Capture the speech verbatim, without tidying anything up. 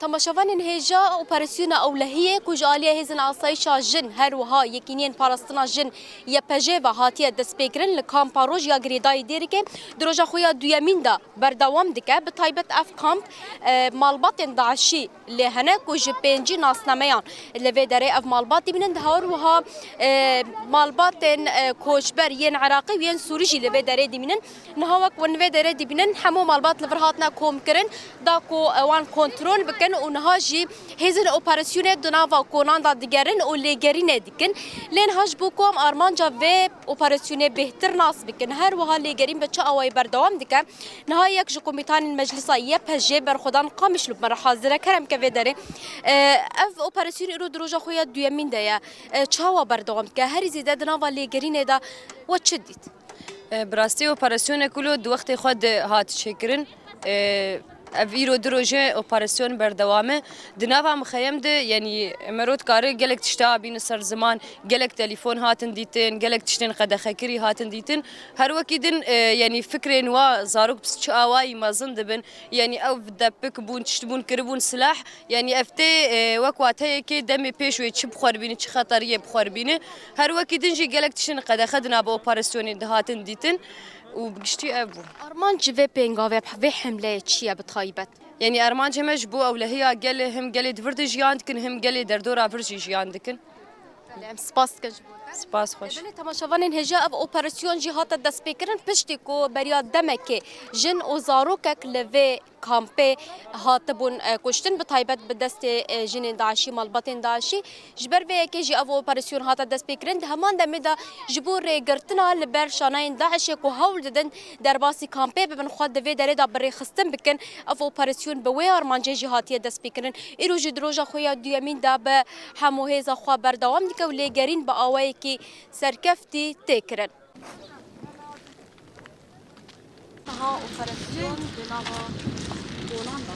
Temaşevanên hêja, operasyona ewlehiyê ku ji aliyê hêzên asayîşa jin, her wiha Yekîniyên Parastina Jin, Y P J, ve hatiye destpêkirin li kampa Roj ya girêdayî Dêrikê di roja xwe ya duyemîn de berdewam dike. Bi taybet ev kamp, e, malbatên DAIŞî lê hene ku ji pêncî nasnameyan li vê derê ev malbat dibînin. Her wiha, e, malbatên, e, koçber yên Iraqî û yên Sûrî jî li vê derê dibînin. Niha wek hûn vê derê dibînin, hemû malbat li vir hatine komkirin, da ku, e, wan kontrol bikin û niha jî hêzên operasyonê di nava konan de digerin û lêgerînê dikin. Lê niha ji bo ku em armanca vê operasyonê bêhtir nas bikin, her wiha lêgerîn bi çi awayî berdewam dike, niha yek ji komîtanên Meclisa Y P J, Berxwedan Qamişlo, bi me re hazir e. Kerem ke vê derê. E, ev operasyon îro di roja xwe ya duyemîn de ye. E, çawa berdewam dike? Herî zêde di nava lêgerînê de we çi dît? E, bi rastî operasyonê ku lo di wextê xwe de hat çêkirin. E, ev îro du roje operasyon berdewam e. Di nava mixeyem de, yanî, me rot kare gelek tişta bîne ser ziman, gelek telefon hatin dîtin, gelek tiştên qedexekirî hatin dîtin. Her wekî din, e, yanî fikrên wa zarok bi çi awayî mezin dibin. Yanî ew depik bûn, tişt bûn, kiribûn silah. Yanî ev tê, e, wek wateyekê demê pêş wê çi bi xwe re bîne, çi xeteriyê bi xwe re bîne. Her wekî din jî gelek tiştên qedexe di nava operasyonê de hatin dîtin û bi giştî ev bû. Armanc ji vê pêngavê, vê hemleyê çi ye bi taybet? Yanî armancê me ji bo ewlehiya gelê, him gelê di vir de jiyan dikin, him gelê derdora vir jî jiyan dikin. Belê, em spas dikin ji bo te. Spas xweş. Belê, temaşevanên hêja, ev operasyon jî hate destpêkirin piştî ku beriya demekê jin û zarokek li vê kampê hatibûn, e, kuştin, bi taybet bi destê, e, jinên DAIŞî, malbatên DAIŞî. Ji ber vê yekê jî ev operasyon hate destpêkirin. Di heman demê de ji bo rêgirtina li ber şanayên DAIŞê ku hewl didin derbasî kampê bibin, xwe di vê derê de bi rêxistin bikin, ev operasyon bi wê armancê jî hatiye destpêkirin. Îro jî di roja xwe ya duyemîn de bi hemû hêza xwe berdewam dike û lêgerîn bi awayekî serkeftî tê kirin. Niha operasyon di nava konan de.